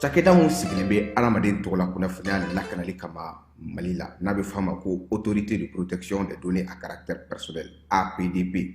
Cakɛda min sigilen bɛ adamaden tɔgɔla kunnafoniya lakanali kama Mali la, n'a bɛ f'a ma ko Autorité de protection des données à caractère personnel, APDP,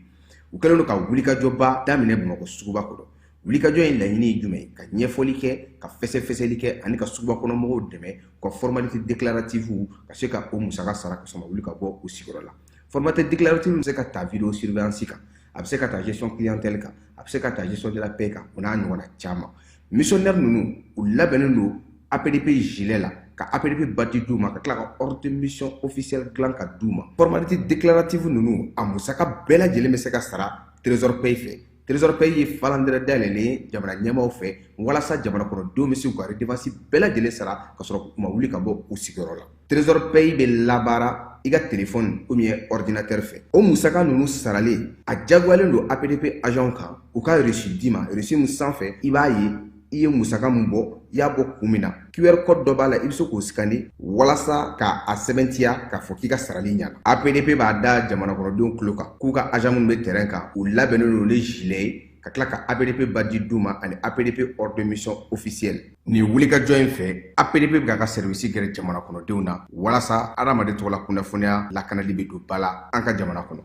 u kɛlen don ka wulikajɔba daminɛ Bamakɔ suguba kɔnɔ. Wulikajɔ in laɲini ye jumɛn ye? Ka ɲɛfɔli kɛ, ka fɛsɛfɛsɛli kɛ ani ka suguba kɔnɔ mɔgɔw dɛmɛ u ka formalité déclarative ka se ka o musaka sara ka sɔrɔ ma wuli ka bɔ u sigiyɔrɔ la. Formalité déclarative bɛ se ka ta vidéo surveillance kan, a bɛ se ka ta gestion clientèle kan, a bɛ se ka ta gestion de la paie kan, o n'a ɲɔgɔnna caman. Missionnaire ninnu, u labɛnnen don APDP gilet la, ka APDP badge d'u ma, ka tila ka ordre de mission officielle dilan ka d'u ma. Formalité déclarative ninnu, a musaka bɛɛ lajɛlen bɛ se ka sara Trésor Pay fɛ. Trésor Pay ye falandɛrɛ dayɛlɛlen ye jamana ɲɛmaaw fɛ walasa jamana kɔnɔdenw bɛ se k'u ka redevance bɛɛ lajɛlen sara ka sɔrɔ u ma wuli ka bɔ u sigiyɔrɔ la. Trésor Pay bɛ labaara i ka téléphone ou bien ordinateur fɛ. O musaka ninnu saralen, a diyagoyalen don APDP agent kan u ka reçu d'i ma. Reçu min sanfɛ i b'a ye i ye musaka min bɔ, i y'a bɔ kun min na. QR code dɔ b'a la, i bɛ se k'o scanner walasa k'a sɛbɛntiya k'a fɔ k'i ka sarali ɲana. APDP b'a da jamana kɔnɔdenw tulo kan k'u ka agent minnu bɛ terrain kan, u labɛnnen don ni gilet ye, ka tila ka APDP badge d'u ma ani APDP ordre de mission officielle. Nin wulikajɔ in fɛ, APDP bɛ k'a ka service gɛrɛ jamana kɔnɔdenw na walasa adamaden tɔgɔla kunnafoniya lakanali bɛ don ba la an ka jamana kɔnɔ.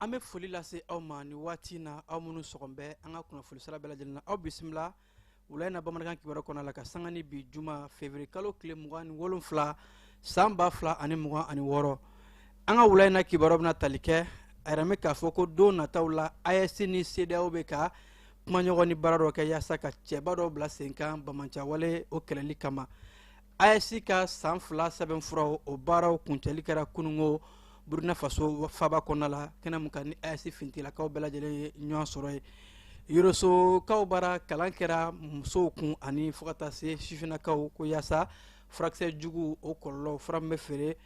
An bɛ foli lase aw ma ni waati na, aw minnu sɔgɔn bɛ an ka kunnafoni sira bɛɛ lajɛlen na. Aw bisimila wula in na bamanankan kibaru kɔnɔ la ka sanga ni bi juma février kalo tile 27 san 2026. An ka wula in na kibaru bɛna tali kɛ a yɛrɛ bɛ k'a fɔ ko don nataw la, AES ni CEDEAO bɛ ka kumaɲɔgɔn ni baara dɔ kɛ yaasa ka cɛba dɔ bila sen kan bamancawale o kɛlɛli kama. AES ka san 2 sɛbɛnfuraw o baaraw kuncɛli kɛra kunungo Burkina Faso faba kɔnɔna la, kɛnɛ mun kan ni AES fintilakaw bɛɛ lajɛlen ye ɲɔgɔn sɔrɔ ye. Yorosokaw bara kalan kɛra musow kun ani fo ka taa se sifinnakaw ko yaasa furakisɛ jugu o kɔlɔlɔ, fura min bɛ feere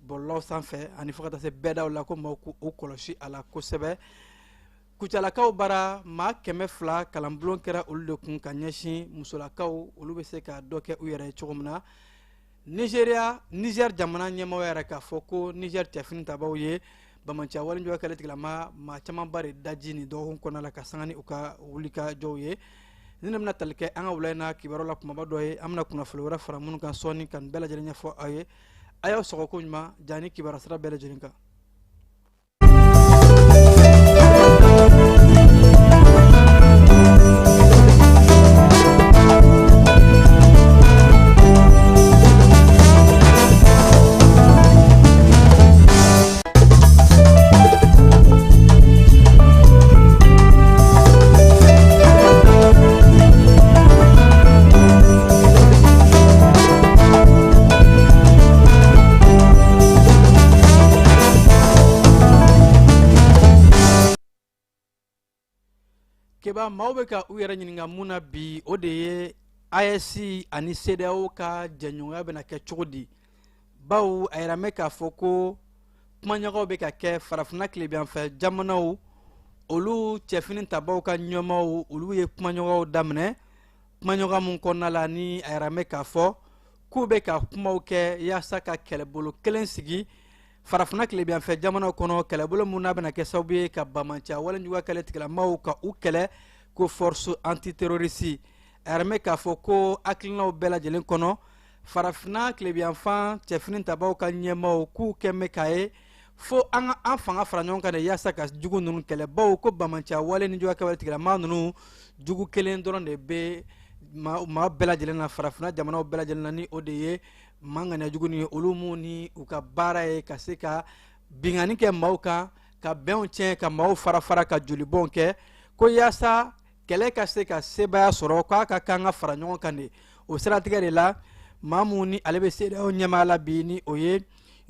bɔlɔlɔw sanfɛ ani fo ka taa se bɛɛdaw la, ko maaw k'u kɔlɔsi a la kosɛbɛ. Kucalakaw bara maa 200 kalanbulon kɛra olu de kun ka ɲɛsin musolakaw, olu bɛ se ka dɔ kɛ u yɛrɛ ye cogo min na. Nigeria, Niger jamana ɲɛmɔgɔ yɛrɛ k'a fɔ ko Niger cɛfini tabaw ye bamanciya walejugu kɛlɛ tigilama maa camanba de daji nin dɔgɔkun kɔnɔna la ka sanga ni u ka wulikajɔw ye. Ni ne bɛna tali kɛ an ka wula in na kibaru la kumaba dɔ ye, an bɛna kunnafoni wɛrɛ fara minnu kan sɔɔni ka nin bɛɛ lajɛlen ɲɛfɔ aw ye. A y'aw sɔgɔ ko ɲuman jaa ni kibaru sira bɛɛ lajɛlen kan. Keba, maaw bɛ ka u yɛrɛ ɲininka mun na bi, o de ye AES ani CEDEAO ka jɛɲɔgɔnya bɛna kɛ cogo di, bawo a yɛrɛ mɛn k'a fɔ ko kumaɲɔgɔnw bɛ ka kɛ farafinna tilebinyanfɛ jamanaw olu cɛfini tabaw ka ɲɛmaaw, olu ye kumaɲɔgɔnw daminɛ. Kumaɲɔgɔn mun kɔnɔna la, ni a yɛrɛ mɛn k'a fɔ k'u bɛ ka kumaw kɛ yaasa ka kɛlɛbolo kelen sigi Farafinna tilebiyanfɛ jamanaw kɔnɔ, kɛlɛbolo mun n'a bɛna kɛ sababu ye ka bamanciya wale juguya kɛlɛ tigilamaw ka u kɛlɛ, ko force antiterroriste. A yɛrɛ mɛn k'a fɔ ko hakilinaw bɛɛ lajɛlen kɔnɔ, Farafinna tilebiyanfan cɛfini tabaw ka ɲɛmaaw k'u kɛ mɛn k'a ye fo an ka an fanga fara ɲɔgɔn kan de yaasa ka jugu ninnu kɛlɛ, bawo ko bamanciya wale ni juguya kɛwale tigilama ninnu jugu kelen dɔrɔn de bɛ maa bɛɛ lajɛlen na Farafinna jamanaw bɛɛ lajɛlen na, ni o de ye maa ŋaniya jugu ni olu mun ni u ka baara ye ka se ka binkanni kɛ maaw kan, ka bɛnw tiɲɛ, ka maaw fara fara, ka jolibɔn kɛ. Ko yaasa kɛlɛ ka se ka sebaaya sɔrɔ, k'a ka kan ka fara ɲɔgɔn kan de. O siratigɛ de la, maa mun ni ale bɛ CEDEAO ɲɛmaa la bi, ni o ye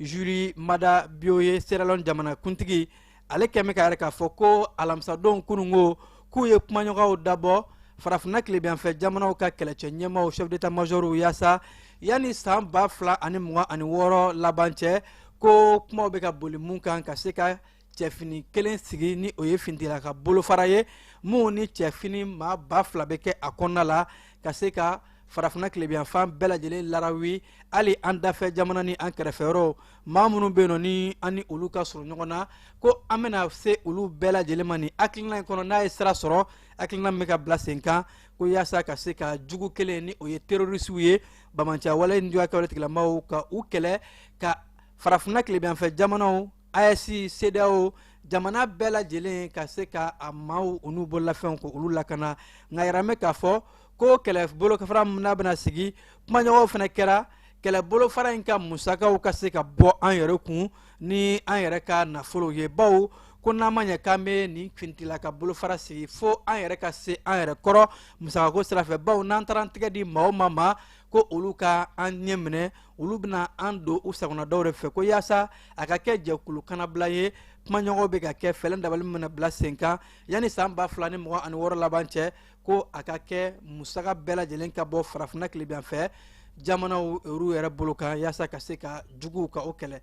Julius Maada Bio ye, Sierra Leone jamana kuntigi, ale kɛn bɛ ka yɛrɛ k'a fɔ ko alamisadon kununko k'u ye kumaɲɔgɔnw dabɔ Farafinna tilebiyanfɛ jamanaw ka kɛlɛcɛ ɲɛmaaw, chef d'état major, yaasa yanni san 2026 laban cɛ, ko kumaw bɛ ka boli mun kan, ka se ka cɛfini kelen sigi, ni o ye finitila ka bolofara ye, mun ni cɛfini maa 2000 bɛ kɛ a kɔnɔna la, ka se ka Farafinna tilebiyanfan bɛɛ lajɛlen larawi, hali an dafɛ jamana ni an kɛrɛfɛyɔrɔw, maa minnu bɛ yen nɔ ni an ni olu ka surun ɲɔgɔn na, ko an bɛna se olu bɛɛ lajɛlen ma nin hakilina in kɔnɔ, n'a ye sira sɔrɔ. Hakilina min bɛ ka bila sen kan ko yaasa ka se ka jugu kelen, ni o ye terrorisiw ye, bamanciya wale ni juguya kɛwale tigilamaw, ka u kɛlɛ, ka Farafinna tilebiyanfɛ jamanaw, AES, CEDEAO jamana bɛɛ lajɛlen, ka se ka a maaw u n'u bololafɛnw ko olu lakana. Nka yɛrɛ mɛn k'a fɔ ko kɛlɛ bolofara min n'a bɛna sigi, kumaɲɔgɔnw fana kɛra kɛlɛ bolofara in ka musakaw ka se ka bɔ an yɛrɛ kun ni an yɛrɛ ka nafolo ye, bawo ko n'an ma ɲɛ k'an bɛ nin finitila ka bolofara sigi, fo an yɛrɛ ka se an yɛrɛ kɔrɔ musakako sira fɛ, bawo n'an taara an tɛgɛ di maaw ma ko olu ka an ɲɛ minɛ, olu bɛna an don u sagonadaw de fɛ. Ko yaasa a ka kɛ jɛkulu kanabila ye, kumaɲɔgɔnw bɛ ka kɛ fɛɛrɛ dabali min bɛna bila sen kan yanni san 2026 laban cɛ, ko a ka kɛ musaka bɛɛ lajɛlen ka bɔ Farafinna tilebiyanfɛ jamanaw olu yɛrɛ bolo kan, yaasa ka se ka juguw ka o kɛlɛ.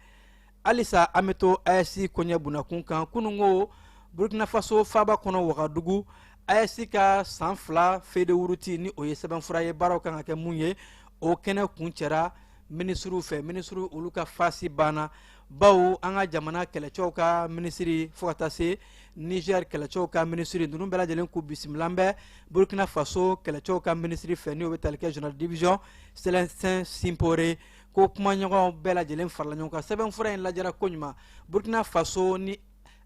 Halisa an bɛ to AES koɲɛ bunakun kan. Kununko, Burkina Faso faaba kɔnɔ Wagadugu, AES ka san 2 feuille de route, ni o ye sɛbɛnfura ye baaraw kan ka kɛ mun ye, o kɛnɛ kuncɛra minisiriw fɛ. Minisiriw olu ka fasi banna, bawo an ka jamana kɛlɛcɛw ka minisiri fo ka taa se Niger kɛlɛcɛw ka minisiri ninnu bɛɛ lajɛlen k'u bisimila bɛ Burkina Faso kɛlɛcɛw ka minisiri fɛ, n'o bɛ tali kɛ général division Célestin Simpore. Ko kumaɲɔgɔnw bɛɛ lajɛlen farala ɲɔgɔn kan, sɛbɛnfura in lajɛra koɲuman. Burkina Faso ni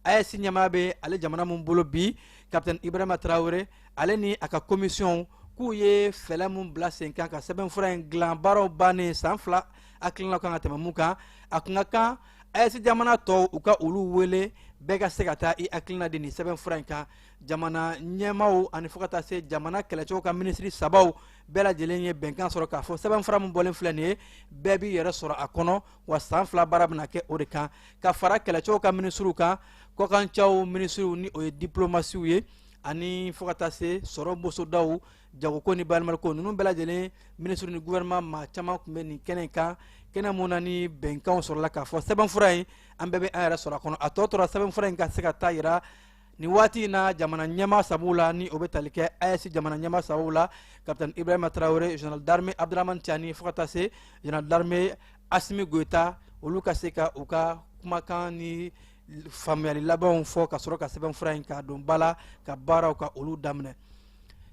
AES ɲɛmaa bɛ ale jamana mun bolo bi, capitaine Ibrahima Traoré, ale ni a ka commission k'u ye fɛɛrɛ mun bila sen kan ka sɛbɛnfura in dilan, baaraw bannen, san 2 hakilinaw kan ka tɛmɛ mun kan, a kun ka kan AES jamana tɔw u ka olu wele, bɛɛ ka se ka taa i hakilina di nin sɛbɛnfura in kan. Jamana ɲɛmaaw ani fo ka taa se jamana kɛlɛcɛw ka minisiri sabaw bɛɛ lajɛlen ye bɛnkan sɔrɔ k'a fɔ sɛbɛnfura min bɔlen filɛ nin ye, bɛɛ b'i yɛrɛ sɔrɔ a kɔnɔ, wa san 2 baara bɛna kɛ o de kan, ka fara kɛlɛcɛw ka minisiriw kan, kɔkancaw minisiriw, ni o ye diplomasiw ye, ani fo ka taa se sɔrɔ bosodaw, jagoko ni bayɛlɛmaliko, ninnu bɛɛ lajɛlen minisiri ni gouvernement maa caman tun bɛ nin kɛnɛ in kan, kɛnɛ mun na ni bɛnkanw sɔrɔla k'a fɔ sɛbɛnfura in an bɛɛ bɛ an yɛrɛ sɔrɔ a kɔnɔ. A tɔ tora sɛbɛnfura in ka se ka taa yira nin waati in na jamana ɲɛmaa sabaw la, ni o bɛ tali kɛ AES jamana ɲɛmaa sabaw la, capitaine Ibrahima Traoré, général d'armée Abdourahamane Tiani, fo ka taa se général d'armée Assimi Goïta, olu ka se ka u ka kumakan ni faamuyali labanw fɔ ka sɔrɔ ka sɛbɛnfura in k'a don ba la ka baaraw ka olu daminɛ.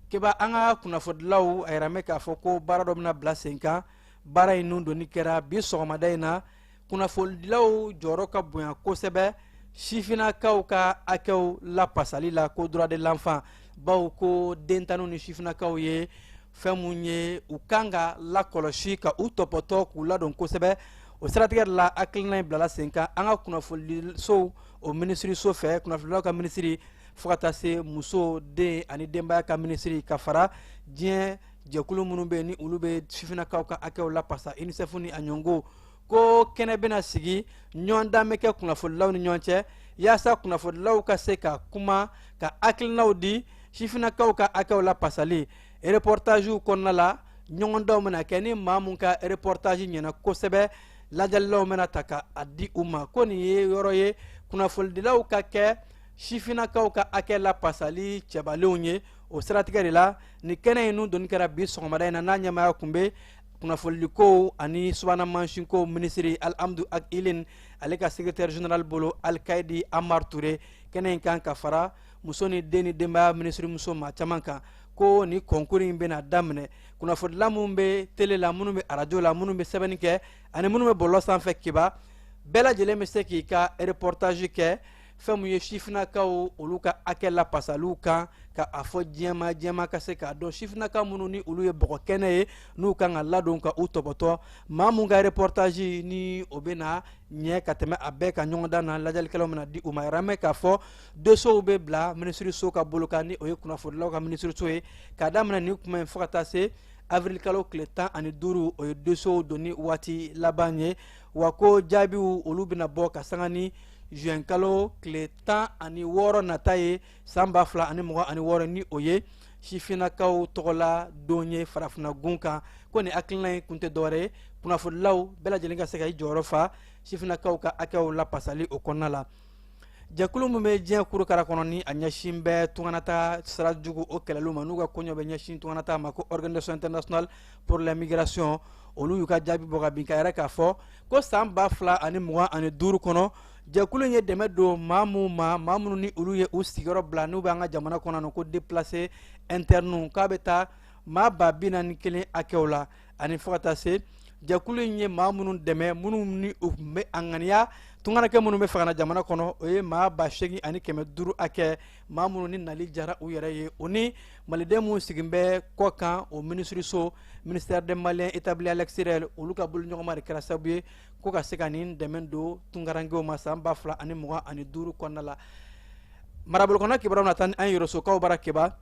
Keba, an ka kunnafonidilaw, a yɛrɛ mɛn k'a fɔ ko baara dɔ bɛna bila sen kan. Baara in nun donni kɛra bi sɔgɔmada in na. Kunnafonidilaw jɔyɔrɔ ka bonya kosɛbɛ sifinnakaw ka hakɛw lapasali la, ko droit de l'enfant, bawo ko dentanw ni sifinnakaw ye fɛn mun ye, u kan ka lakɔlɔsi, ka u tɔpɔtɔ, k'u ladon kosɛbɛ. O siratigɛ de la, hakilina in bilala sen kan an ka kunnafonidisow o minisiriso fɛ, kunnafonidilaw ka minisiri, fo ka taa se muso, den ani denbaya ka minisiri, ka fara diɲɛ jɛkulu minnu bɛ yen ni olu bɛ sifinnakaw ka hakɛw lapasa, UNICEF ni a ɲɔngo, ko kɛnɛ bɛna sigi, ɲɔgɔndan bɛ kɛ kunnafonidilaw ni ɲɔgɔn cɛ, yaasa kunnafonidilaw ka se ka kuma, ka hakilinaw di sifinnakaw ka hakɛw lapasali. Reportagew kɔnɔna la, ɲɔgɔndanw bɛna kɛ, ni maa mun ka reportage ɲɛna kosɛbɛ, lajalilaw bɛna ta ka a di u ma. Ko nin ye yɔrɔ ye kunnafonidilaw ka kɛ sifinnakaw ka hakɛ lapasali cɛbalenw ye. O siratigɛ de la, ni kɛnɛ in nun donni kɛra bi sɔgɔmada in na, n'a ɲɛmaaya tun bɛ kunnafoniliko ani subahana mansinko minisiri Alhamdu Ag Ilin, ale ka secrétaire général bolo Alikaidi Amar Ture kɛnɛ in kan, ka fara muso ni den ni denbaya minisiri muso maa caman kan, ko ni concours in bɛna daminɛ. Kunnafonidila minnu bɛ télé la, minnu bɛ arajo la, minnu bɛ sɛbɛnni kɛ ani minnu bɛ bɔlɔlɔ sanfɛ, Keba, bɛɛ lajɛlen bɛ se k'i ka reportage kɛ fɛn mun ye sifinnakaw olu ka hakɛ lapasaliw kan, ka a fɔ diɲɛma, diɲɛma ka se k'a dɔn sifinnaka minnu ni olu ye bɔgɔ kɛnɛ ye, n'u kan ka ladon ka u tɔbɔtɔ. Maa mun ka reportage ni o bɛ na ɲɛ ka tɛmɛ a bɛɛ ka ɲɔgɔndan na, lajɛlikɛlaw bɛna di u ma. Yɛrɛ k'a fɔ dossiers bɛ bila minisiriso ka bolo kan, ni o ye kunnafonidilaw ka minisiriso ye, k'a daminɛ nin kuma in fo ka taa se avril kalo tile 15, o ye dossiers donni waati laban ye. Wa ko jaabiw olu bɛna bɔ ka sanga ni juin kalo tile 16 nata ye, san 2026, ni o ye sifinnakaw tɔgɔla don ye farafinna gun kan. Ko nin hakilina in kun tɛ dɔwɛrɛ ye, kunnafonidilaw bɛɛ lajɛlen ka se ka i jɔyɔrɔ fa sifinnakaw ka hakɛw lapasali o kɔnɔna la. Jɛkulu min bɛ diɲɛ kurukara kɔnɔ, ni a ɲɛsin bɛ tunganata sira jugu o kɛlɛliw ma, n'u ka koɲɛ bɛ ɲɛsin tunganata ma, ko Organisation internationale pour la migration, olu y'u ka jaabi bɔ ka bin, ka yɛrɛ k'a fɔ ko san 2025 kɔnɔ, jɛkulu in ye dɛmɛ don maa minnu ma, maa minnu ni olu ye u sigiyɔrɔ bila, n'u bɛ an ka jamana kɔnɔ, ko déplacé interne, k'a bɛ taa maa 41 000 hakɛw la. Ani fo ka taa se jɛkulu in ye maa minnu dɛmɛ, minnu ni u tun bɛ a ŋaniya tungarakɛ minnu bɛ fɛ ka na jamana kɔnɔ, o ye maa 8500 hakɛ, maa minnu ni nali jara u yɛrɛ ye. O ni maliden minnu sigin bɛ kɔ kan, o minisiriso, ministère des Maliens établis à l'extérieur, olu ka boloɲɔgɔnma de kɛra sababu ye ko ka se ka nin dɛmɛ don tungarankew ma san 2025 kɔnɔna la. Marabolo kɔnɔ kibaruyaw na taa ni an yɔrɔsokaw bara. Keba,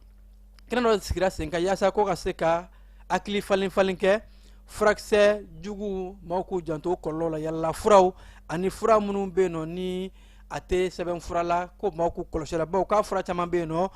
kɛnɛ dɔ sigira sen kan yaasa ko ka se ka hakili falen falen kɛ furakisɛ jugu, maaw k'u janto kɔlɔlɔ la, yalala furaw ani fura minnu bɛ yen nɔ ni a tɛ sɛbɛn fura la, ko maaw k'u kɔlɔsi la, bawo k'a fura caman bɛ yen nɔ,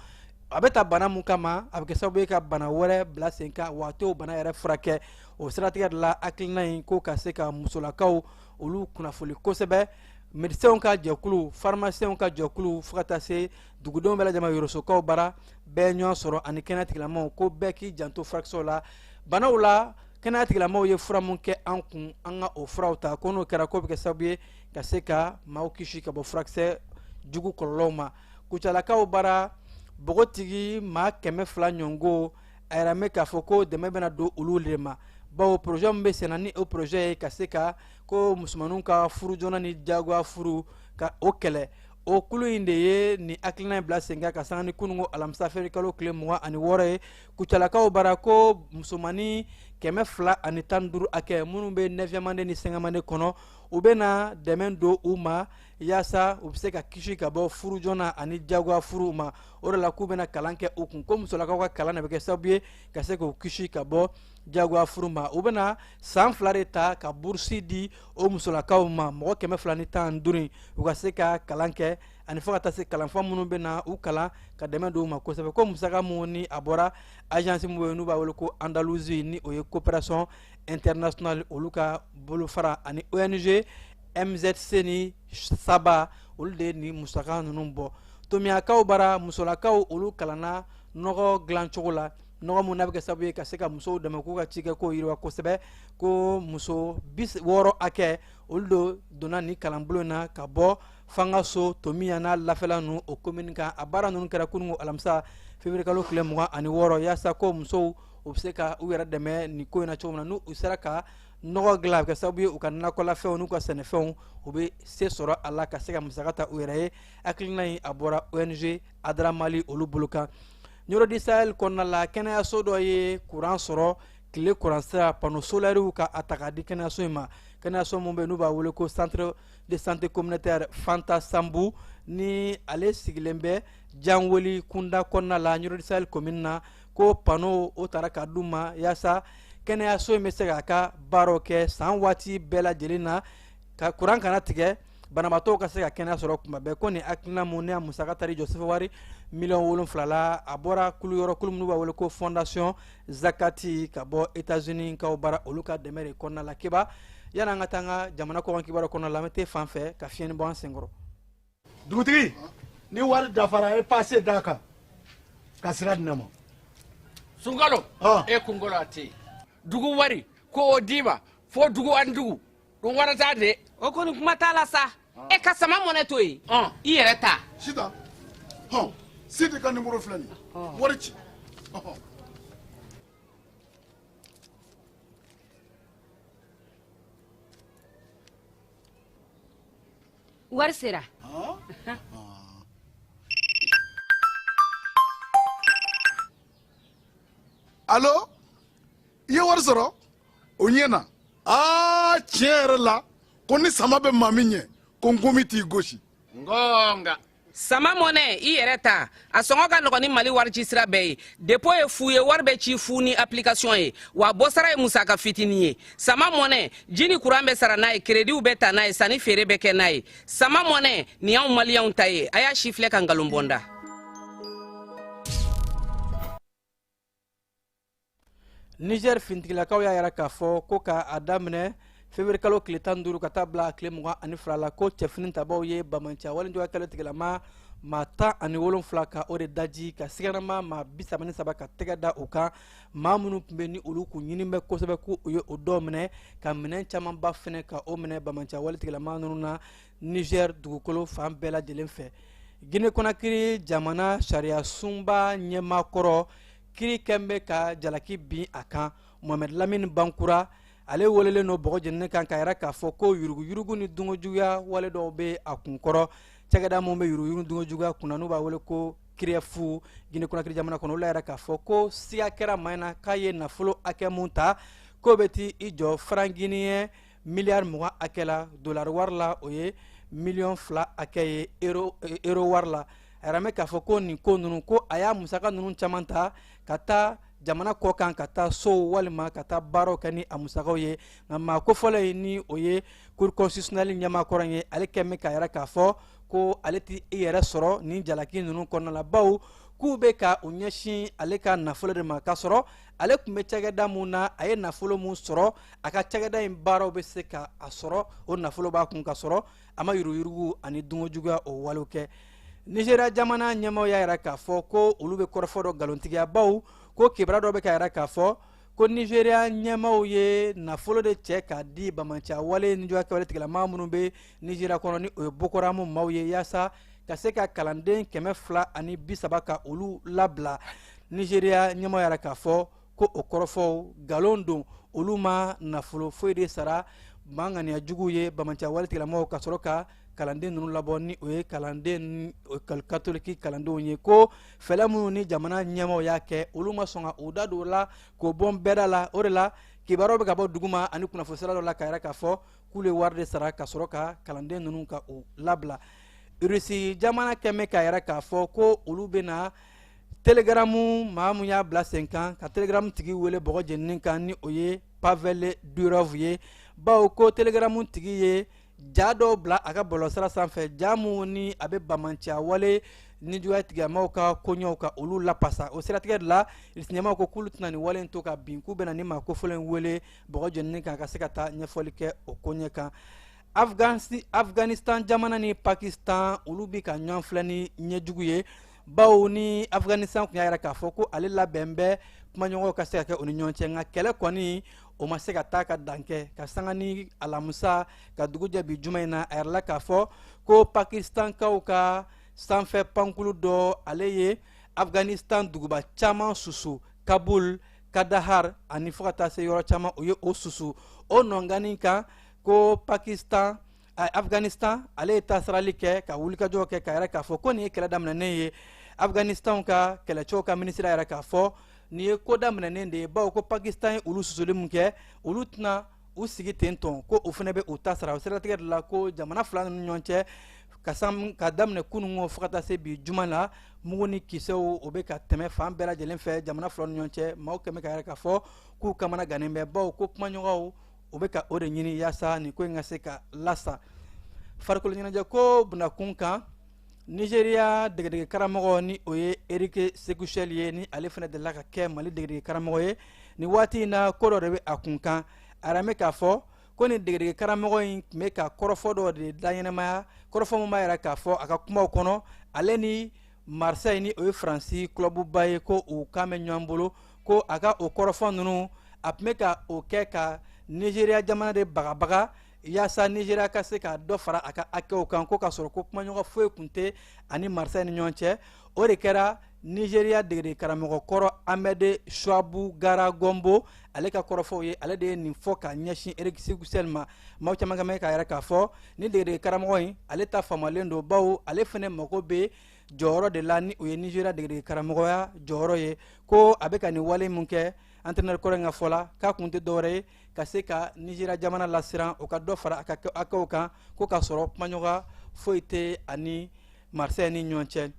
a bɛ ta bana mun kama, a bɛ kɛ sababu ye ka bana wɛrɛ bila sen kan, wa a t'o bana yɛrɛ furakɛ. O siratigɛ de la, hakilina in ko ka se ka musolakaw olu kunnafoni kosɛbɛ, médecins ka jɛkulu, pharmaciens ka jɛkulu, fo ka taa se dugudenw bɛɛ lajɛlen ma yɔrɔsokaw bara, bɛɛ ɲɔgɔn sɔrɔ ani kɛnɛya tigilamɔgɔw, ko bɛɛ k'i janto furakisɛw la, banaw la, kɛnɛya tigilamɔgɔw ye fura mun kɛ an kun, an ka o furaw ta, ko n'o kɛra, ko bɛ kɛ sababu ye ka se ka maaw kisi ka bɔ furakisɛ jugu kɔlɔlɔw ma. Kucalakaw bara, bɔgɔtigi maa 200 ɲɔgɔnko, a yɛrɛ mɛn k'a fɔ ko dɛmɛ bɛna don olu de ma, bawo projet min bɛ senna, ni o projet ye ka se ka ko musomaninw ka furu joona ni diyagoya furu ka o kɛlɛ, o kulu in de ye nin hakilina in bila sen kan, ka sanga ni kununko alamisa février kalo tile 26 ye Kucalakaw bara, ko musomanin 215 hakɛ minnu bɛ neuvième année ni cinquième année kɔnɔ, u bɛna dɛmɛ don u ma yaasa u bɛ se ka kisi ka bɔ furu joona ani diyagoya furu ma. O de la k'u bɛna kalan kɛ u kun, ko musolakaw ka kalan de bɛ kɛ sababu ye ka se k'u kisi ka bɔ diyagoya furu ma. U bɛna san 2 de ta ka bourse di o musolakaw ma, mɔgɔ 215, u ka se ka kalan kɛ, ani fo ka taa se kalanfa minnu bɛ na u kalan, ka dɛmɛ don u ma kosɛbɛ. Ko musaka mun ni a bɔra agence min bɛ yen n'u b'a wele ko Andalousie, ni o ye coopération internationale olu ka bolofara, ani ONG MZC ni Saba, olu de ye nin musaka ninnu bɔ. Tomiyakaw bara, musolakaw olu kalanna nɔgɔ dilancogo la, nɔgɔ mun n'a bɛ kɛ sababu ye ka se ka musow dɛmɛ k'u ka cikɛ ko yiriwa kosɛbɛ, ko muso 60 hakɛ olu do donna nin kalanbulon in na ka bɔ Fangaso, Tomiya n'a lafɛla ninnu o commune kan. A baara ninnu kɛra kununko alamisa février kalo tile 26, yaasa ko musow u bɛ se ka u yɛrɛ dɛmɛ nin ko in na cogo min na, n'u u sera ka nɔgɔ dilan, a bɛ kɛ sababu ye u ka nakɔlafɛnw n'u ka sɛnɛfɛnw, u bɛ se sɔrɔ a la ka se ka musaka ta u yɛrɛ ye. Hakilina in a bɔra ONG Adra Mali olu bolo kan. Nioro du Sahel kɔnɔna la, kɛnɛyaso dɔ ye kuran sɔrɔ, tile kuran sira, panneau solaires, ka a ta k'a di kɛnɛyaso in ma. Kɛnɛyaso mun bɛ yen n'u b'a wele ko centre de santé communautaire Fanta Sambu, ni ale sigilen bɛ Janweli kunda kɔnɔna la, Nioro du Sahel commune na, ko panneau o taara k'a d'u ma yaasa kɛnɛyaso in bɛ se k'a ka baaraw kɛ san waati bɛɛ lajɛlen na, ka kuran kana tigɛ, banabaatɔw ka se ka kɛnɛya sɔrɔ kuma bɛɛ. Ko nin hakilina mun ne a musaka taara jɔ sefa wari 7 miliyɔn la, a bɔra kulu yɔrɔ, kulu minnu b'a wele ko Fondation Zakati ka bɔ États-Unis kaw bara, olu ka dɛmɛ de kɔnɔna la. Keba, yanni an ka taa an ka jamana kɔkan kibaruya kɔnɔna la, an bɛ te fan fɛ ka fiɲɛni bɔ an senkɔrɔ. Dugutigi, ni wari dafara, e passe d'a kan ka sira di ne ma. Sunkalo e kunkolo a tɛ dugu wari ko o d'i ma fo dugu ani dugu dun wara t'a de. O kɔni kuma t'a la sa. E ka sama mɔnɛ to yen. I yɛrɛ ta. Sitan hɔn Sidi ka nimoro filɛ nin ye wari ci. Wari sera. Allo i ye wari sɔrɔ o ɲɛna aa tiɲɛ yɛrɛ la ko ni sama bɛ maa min ɲɛ ko nkomi t'i gosi. Ngonga. Sama mɔnɛ i yɛrɛ ta a sɔngɔ ka nɔgɔn ni Mali wari ci sira bɛɛ ye. Dépôt ye fu ye, wari bɛ ci fu ni application ye, wa bɔsara ye musaka fitinin ye. Sama mɔnɛ ji ni kuran bɛ sara n'a ye, créditw bɛ ta n'a ye, sanni feere bɛ kɛ n'a ye. Sama mɔnɛ nin y'anw maliyɛnw ta ye, a y'a si filɛ ka nkalon bɔ n da. Niger fintigilakaw y'a yira k'a fɔ ko ka a daminɛ février kalo tile 15 ka taa bila tile 22 la ko cɛfini tabaw ye bamanciya walejuguya kɛlɛ tigilama maa 17 ka o de daji ka siganama maa 33 ka tɛgɛ da u kan, maa minnu tun bɛ ni olu kun ɲini bɛ kosɛbɛ ko u ye o dɔw minɛ ka minɛn camanba fɛnɛ ka o minɛ bamanciya wale tigilama ninnu na Niger dugukolo fan bɛɛ lajɛlen fɛ. Guinée Conakry jamana sariya sunba ɲɛmaa kɔrɔ kiri kɛn bɛ ka jalaki bin a kan, Mohamed Lamine Bankura ale welelen don bɔgɔ jeninen kan k'a yira k'a fɔ ko yuruguyurugu ni dungojuguya wale dɔw bɛ a kunkɔrɔ. Cakɛda mun bɛ yuruguyurugu dungojuguya kunna n'u b'a wele ko CRIEF Guinée Conakry jamana kɔnɔ, olu y'a yira k'a fɔ ko siga kɛra maa in na k'a ye nafolo hakɛ mun ta k'o bɛ t'i jɔ franc guinéen miliyari 20 hakɛ la, dolari wari la o ye miliyɔn 2 hakɛ ye, euro wari la. A yɛrɛ mɛn k'a fɔ ko nin ko ninnu ko a y'a musaka ninnu caman ta ka taa jamana kɔ kan ka taa sow walima ka taa baaraw kɛ ni a musakaw ye. Nka maa kofɔlen in ni o ye cour constitutionnelle ɲɛmaa kɔrɔ ye, ale kɛn bɛ k'a yira k'a fɔ ko ale tɛ i yɛrɛ sɔrɔ nin jalaki ninnu kɔnɔna la, bawo k'u bɛ ka u ɲɛsin ale ka nafolo de ma, k'a sɔrɔ ale tun bɛ cakɛda mun na, a ye nafolo mun sɔrɔ a ka cakɛda in baaraw bɛ se ka a sɔrɔ, o nafolo b'a kun ka sɔrɔ a ma yuruguyurugu ani dungojuguya o walew kɛ. Nigeria jamana ɲɛmaaw y'a yira k'a fɔ ko olu bɛ kɔrɔfɔ dɔ nkalontigiya, bawo ko kibaruya dɔ bɛ ka yira k'a fɔ ko Nigeria ɲɛmaaw ye nafolo de cɛ k'a di bamanciya wale nijuguya kɛwale tigilamaa minnu bɛ Nigeria kɔnɔ ni o ye Boko Haram maaw ye, yaasa ka se ka kalanden 230 ka olu labila. Nigeria ɲɛmaaw y'a yira k'a fɔ ko o kɔrɔfɔw nkalon don, olu ma nafolo foyi de sara maa ŋaniya juguw ye bamanciya wale tigilamɔgɔw ka sɔrɔ ka kalanden ninnu labɔ ni o ye kalanden katoliki kalandenw ye. Ko fɛlɛ minnu ni jamana ɲɛmaaw y'a kɛ, olu ma sɔn ka u da don o la k'o bɔ bɛɛda la. O de la kibaruyaw bɛ ka bɔ duguma ani kunnafoni sira dɔ la k'a yira k'a fɔ k'olu ye wari de sara ka sɔrɔ ka kalanden ninnu ka u labila. Irisi jamana kɛn bɛ k'a yira k'a fɔ ko olu bɛna telegaramu maa mun y'a bila sen kan ka telegaramu tigi wele bɔgɔ jeninen kan ni o ye Pavel Durov ye, bawo ko telegaramu tigi ye ja dɔw bila a ka bɔlɔlɔsira sanfɛ, ja mun ni a bɛ bamanciya wale nijuguya tigilamaw ka koɲɛw ka olu lapasa. O siratigɛ de la irisi ɲɛmaaw ko k'olu tɛna nin wale in to ka bin, k'u bɛna ni maa kofɔlen in wele bɔgɔ jeninen kan ka se ka taa ɲɛfɔli kɛ o koɲɛ kan. Afghanistan jamana ni Pakistan olu bi ka ɲɔgɔn filɛ ni ɲɛjugu ye, bawo ni Afghanistan tun y'a yira k'a fɔ ko ale labɛn bɛ kumaɲɔgɔnw ka se ka kɛ u ni ɲɔgɔn cɛ, nka kɛlɛ kɔni o ma se ka taa ka dan kɛ. Ka sanga ni alamisa ka dugu jɛ bi juma in na, a yirala k'a fɔ ko Pakistankaw ka sanfɛ pankulu dɔ ale ye Afghanistan duguba caman susu, Kabul, Kandahar ani fo ka taa se yɔrɔ caman, o ye o susu. O nɔngani kan ko Pakistan, Afghanistan ale ye taasirali kɛ ka wulikajɔ kɛ k'a yira k'a fɔ ko nin ye kɛlɛ daminɛnen ye. Afghanistan ka kɛlɛcɛw ka minisiri y'a yira k'a fɔ nin ye ko daminɛnen de ye, bawo ko Pakistan ye olu susuli mun kɛ, olu tɛna u sigi ten tɔn, ko o fana bɛ u ta sara. O siratigɛ de la ko jamana fila ninnu ɲɔgɔn cɛ ka daminɛ kununko fo ka taa se bi juma la, mugu ni kisɛw o bɛ ka tɛmɛ fan bɛɛ lajɛlen fɛ jamana fila ni ɲɔgɔn cɛ. Maaw kɛmɛ ka yɛrɛ k'a fɔ k'u kamana gannen bɛ, bawo ko kumaɲɔgɔnw o bɛ ka o de ɲini yaasa nin ko in ka se ka lasa. Farikolo ɲɛnajɛ ko bunakun kan, Nigeria degedege karamɔgɔ ni o ye Eric Sekou Chelle ye, ni ale fana delila ka kɛ Mali degedege karamɔgɔ ye, nin waati in na ko dɔ de bɛ a kun kan. A yɛrɛ bɛ k'a fɔ ko nin degedege karamɔgɔ in tun bɛ ka kɔrɔfɔ dɔ de laɲɛnamaya, kɔrɔfɔ min b'a yira k'a fɔ a ka kumaw kɔnɔ ale ni Marseille ni o ye Faransi club ba ye, ko u kan bɛ ɲɔgɔn bolo, Ko a ka o kɔrɔfɔ ninnu, a tun bɛ ka o kɛ ka Nizeriya jamana de bagabaga yaasa Nizeriya ka se ka dɔ fara a ka hakɛw kan, ko k'a sɔrɔ ko kumaɲɔgɔn foyi tun tɛ ani Marseille ni ɲɔgɔn cɛ. O de kɛra Nizeriya degeden karamɔgɔ kɔrɔ Ahmed Shuabu Gara Gombo ale ka kɔrɔfɔw ye. Ale de ye nin fɔ ka ɲɛsin Eric Sekou Chelle ma. Maaw caman ka mɛn k'a yɛrɛ k'a fɔ ni degeden karamɔgɔ in, ale ta faamalen don, bawo ale fɛnɛ mago bɛ jɔyɔrɔ de la, ni o ye Nizeriya degeden karamɔgɔya jɔyɔrɔ ye. Ko a bɛ ka nin wale mun kɛ, entraîneur kɔrɔ in ka fɔ la, k'a kun tɛ dɔwɛrɛ ye ka se ka Nizeriya jamana lasiran o ka dɔ fara a ka hakɛw kan, ko k'a sɔrɔ kumaɲɔgɔnya foyi tɛ ani Marseille ni ɲɔgɔn cɛ.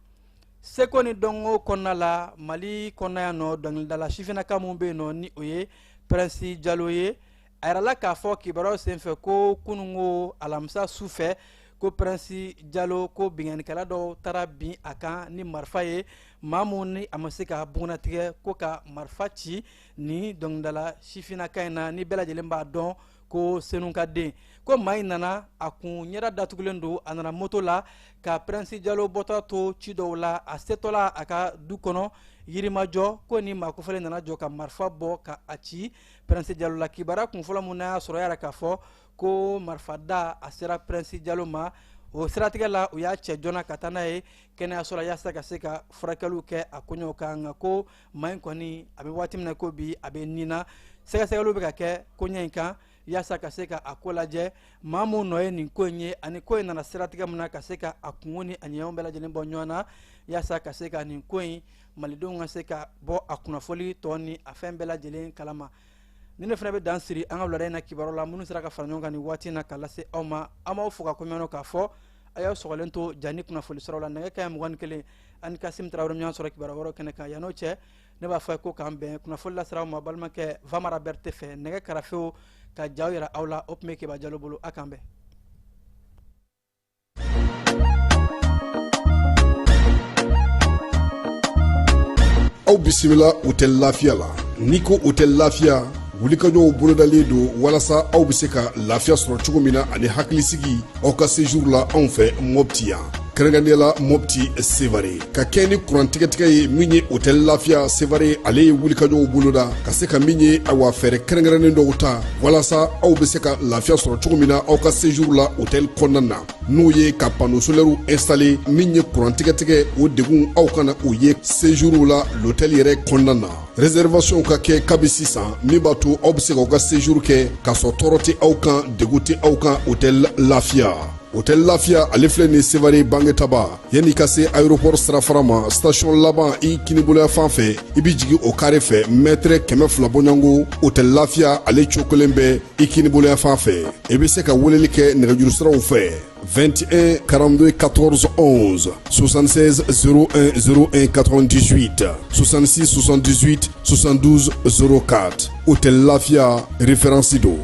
Seko ni dɔnko kɔnɔna la, Mali kɔnɔ yan nɔ, dɔnkilidala sifinnaka mun bɛ yen nɔ, ni o ye Prince Jalo ye, a yirala k'a fɔ kibaruyaw senfɛ ko kununko alamisa su fɛ, ko Prince Jalo, ko binkannikɛla dɔw taara bin a kan ni marifa ye, maa mun ni a ma se ka bugunnatigɛ, ko ka marifa ci ni dɔnkilidala sifinnaka in na, ni bɛɛ lajɛlen b'a dɔn ko Senu ka den. Ko maa in nana, a kun ɲɛda datugulen don, a nana moto la ka Prince Jalo bɔtɔ to ci dɔw la. A setɔla a ka du kɔnɔ Yirimajɔ, ko ni maa kofɔlen nana jɔ ka marifa bɔ ka a ci Prince Jalo la. Kibaruya kunfɔlɔ mun n'a y'a sɔrɔ yɛrɛ k'a fɔ ko marifa da a sera Prince Jalo ma, o siratigɛ la u y'a cɛ joona ka taa n'a ye kɛnɛyaso la yaasa ka se ka furakɛliw kɛ a koɲɛw kan. Nka ko maa in kɔni, a bɛ waati min na ko bi, a bɛ nin na. Sɛgɛsɛgɛliw bɛ ka kɛ koɲɛ in kan yaasa ka se ka a ko lajɛ, maa mun nɔ ye nin ko in ye, ani ko in nana siratigɛ min na, ka se ka a kungo ni a ɲɛɲɛw bɛɛ lajɛlen bɔ ɲɔgɔn na, yaasa ka se ka nin ko in, malidenw ka se ka bɔ a kunnafoli tɔ ni a fɛn bɛɛ lajɛlen kalama. Ni ne fana bɛ dan siri an ka wulada in na kibaru la minnu sera ka fara ɲɔgɔn kan nin waati in na ka lase aw ma. An b'aw fo ka komiɲɔgɔn k'a fɔ a y'aw sɔgɔlen to jani kunnafoli sɔrɔ la. Nɛgɛ kaɲɛ 21, ani Kasim Tarawele ɲɔgɔn sɔrɔ kibaru wɛrɛw kɛnɛ kan. Yan'o cɛ, ne b'a fɔ a ye ko k'an bɛn. Kunnafoli lasera aw ma balimakɛ Vamara Berete fɛ. Nɛgɛ karafew ka jaw yira aw la, o tun bɛ Keba Jalo bolo. A k'an bɛn. Aw bisimila Hôtel Lafiya la. N'i ko Hôtel Lafiya, wulikajɔw bolodalen don walasa aw bɛ se ka lafiya sɔrɔ cogo min na ani hakilisigi aw ka séjour la anw fɛ Mopti yan, kɛrɛnkɛrɛnnenya la Mopti Sevare. Ka kɛ ni kuran tigɛtigɛ ye min ye, Hôtel Lafiya Sevare ale ye wulikajɔw boloda ka se ka min ye, awa, fɛɛrɛ kɛrɛnkɛrɛnnen dɔw ta walasa aw bɛ se ka lafiya sɔrɔ cogo min na aw ka séjour la hôtel kɔnɔna na, n'o ye ka panneau solaire installé. Min ye kuran tigɛtigɛ, o degun aw kana o ye séjour la l'hôtel yɛrɛ kɔnɔna na. Réservation ka kɛ kabi sisan, min b'a to aw bɛ se k'aw ka séjour kɛ k'a sɔrɔ tɔɔrɔ tɛ aw kan, degun tɛ aw kan. Hôtel Lafiya, Hôtel Lafiya ale filɛ nin Sevare Bangetaba, yanni ka se aéroport sirafara ma, station laban i kiniboloya fan fɛ, i bɛ jigin o carré fɛ, mètre 200 bɔɲɔgɔnko, Hôtel Lafiya ale cokolen bɛ i kiniboloya fan fɛ. I bɛ se ka weleli kɛ nɛgɛjuru siraw fɛ: 21 42 14 11, 76 01 01 98, 66 78 72 04. Hôtel Lafia, référence do.